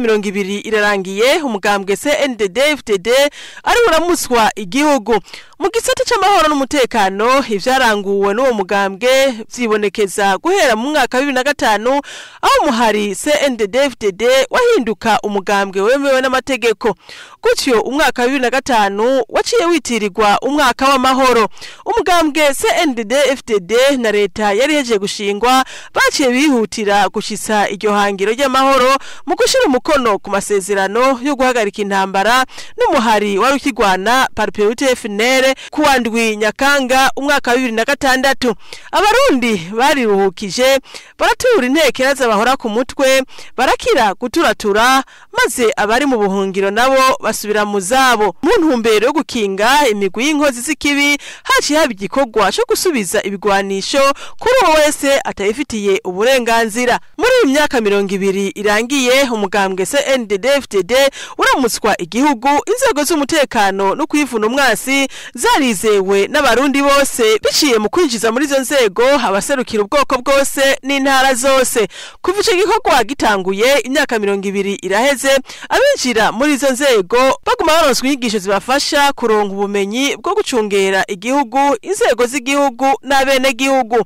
20 irarangiye umugambwe CNDD-FDD ari uramuswa igihugu. Mu gisata c'amahoro n'umutekano ivyaranguwe n'uwo mugambwe vyibonekeza guhera mu mwaka wa 2005 aho umuhari CNDD-FDD wahinduka umugambwe wemewe n'amategeko. Gutyo umwaka wa 2005 waciye witirirwa umwaka w'amahoro. Umugambwe CNDD-FDD na leta yari hejeje gushingwa baciye bihutira gushitsa iryo hangiro ry'amahoro mu gushira umukono ku masezerano yo guhagarika intambara n'umuhari wari ukigwana Parpeute FNL kuwa ndwi Nyakanga umwaka wa 2006. Abarundi bariruhukije baratura intekera z'abahora ku mutwe, barakira guturatura, maze abari mu buhungiro nabo basubira mu zabo. Mu ntumbero yo gukinga imigwi y'inkozi z'ikibi haciye haba igikorwa cyo gusubiza ibigwanisho kuri uwo wese atayifitiye uburenganzira. Muri iyi myaka 20 irangiye umugambwe CNDD-FDD uramutswa igihugu, inzego z'umutekano no kwivuna umwasi zarizewe n'abarundi bose biciye mu kwinjiza muri izo nzego abaserukira ubwoko bwose n'intara zose. Kuva ico gikorwa gitanguye imyaka 20 iraheze, abinjira muri izo nzego baguma baronswa inyigisho zibafasha kuronka ubumenyi bwo gucungera igihugu, inzego z'igihugu n'abenegihugu.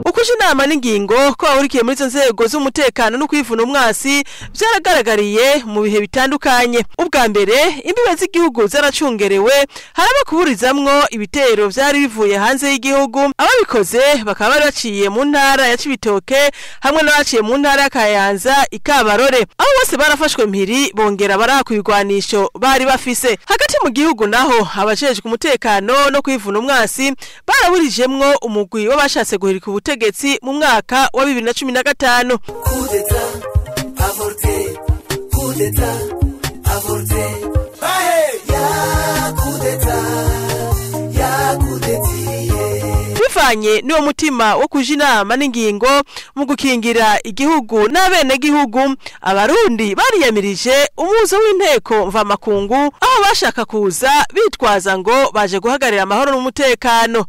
Ukuja inama n'ingingo ko bahurikiye muri izo nzego z'umutekano no kwivuna umwasi vyaragaragariye mu bihe bitandukanye. Ubwa mbere imbibe z'igihugu zaracungerewe, haraba kuburizamwo ibitero vyari bivuye hanze y'igihugu, ababikoze bakaba bari baciye mu ntara ya Cibitoke hamwe n'abaciye mu ntara ya Kayanza ikabarore. Abo bose barafashwe mpiri bongera barahakwa ibigwanisho bari bafise. Hagati mu gihugu naho abajejwe umutekano no kwivuna umwasi baraburijemwo umugwi w'abashatse guhirika ubutegetsi mu mwaka wa 2015. Coup d'état avorté, coup d'état avorté. Ya coup d'état, ya coup d'état. Bivanye n'uwo mutima wo kuja inama n'ingingo mu gukingira igihugu n'abenegihugu, abarundi bariyamirije umuzo w'inteko mvamakungu aho bashaka kuza bitwaza ngo baje guhagararira amahoro n'umutekano.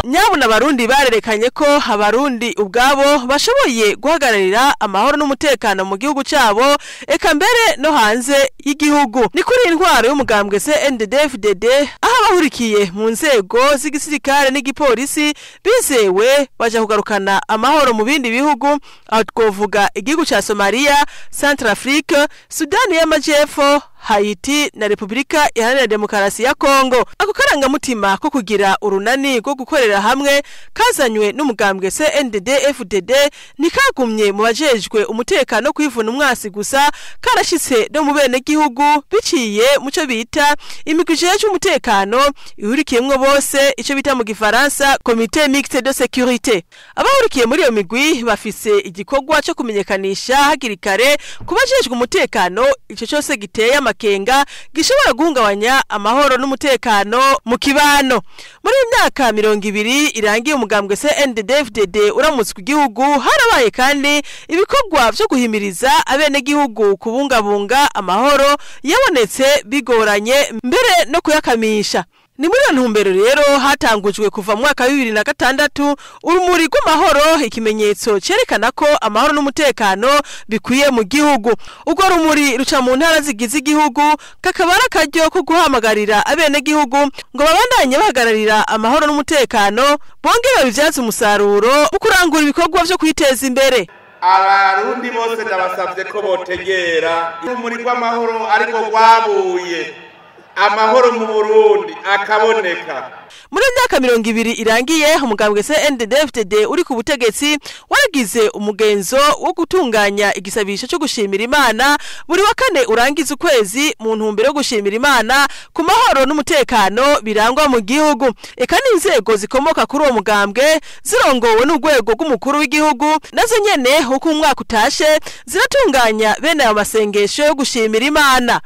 Nyabuna abarundi barerekanye ko abarundi ubwabo bashoboye guhagararira amahoro n'umutekano mu gihugu cabo, eka mbere no hanze y'igihugu. Ni kuri intwaro y'umugambwe CNDD-FDD aho abahurikiye mu nzego z'igisirikare n'igipolisi bizewe baja kugarukana amahoro mu bindi bihugu, aho twovuga igihugu ca Somalia, Centrafrique, Sudani y'Amajepfo, Haiti na Republika Iharanira Demokarasi ya Kongo. Ako karangamutima ko kugira urunani rwo gukorera hamwe kazanywe n'umugambwe CNDD-FDD ntikagumye mu bajejwe umutekano kwivuna umwasi gusa, karashitse no mu benegihugu biciye mu co bita imigwi ijejwe umutekano ihurikiyemwo bose, ico bita mu gifaransa Comité Mixte de Sécurité. Abahurikiye muri iyo migwi bafise igikorwa co kumenyekanisha hakiri kare ku bajejwe umutekano ico cose giteye amakenga gishobora guhungabanya amahoro n'umutekano mu kibano. Muri iyi myaka 20 irangiye umugambwe CNDD-FDD uramutswe igihugu, harabaye kandi ibikorwa vyo guhimiriza abenegihugu kubungabunga amahoro yabonetse bigoranye mbere no kuyakamisha. Ni muri iyo ntumbero rero hatangujwe kuva mu mwaka wa 2006 urumuri rw'amahoro, ikimenyetso cerekana ko amahoro n'umutekano bikwiye mu gihugu. Urwo rumuri ruca mu ntara zigize igihugu, kakaba ari akaryo ko guhamagarira abenegihugu ngo babandanye bahagararira amahoro n'umutekano, bongere babivyaze umusaruro mu kurangura ibikorwa vyo kwiteza imbere. Abarundi bose ndabasavye ko botegera urumuri rw'amahoro ariko rwabuye amahoro mu Burundi akaboneka. Muri myaka 20 irangiye umugambwe CNDD-FDD uri ku butegetsi waragize umugenzo wo gutunganya igisabisho cyo gushimira Imana buri wa kane urangiza ukwezi mu ntumbero yo gushimira Imana ku mahoro n'umutekano birangwa mu gihugu. Eka n'inzego zikomoka kuri uwo mugambwe zirongowe n'urwego rw'umukuru w'igihugu nazo nyene uko umwaka utashe ziratunganya bene ayo masengesho yo gushimira Imana.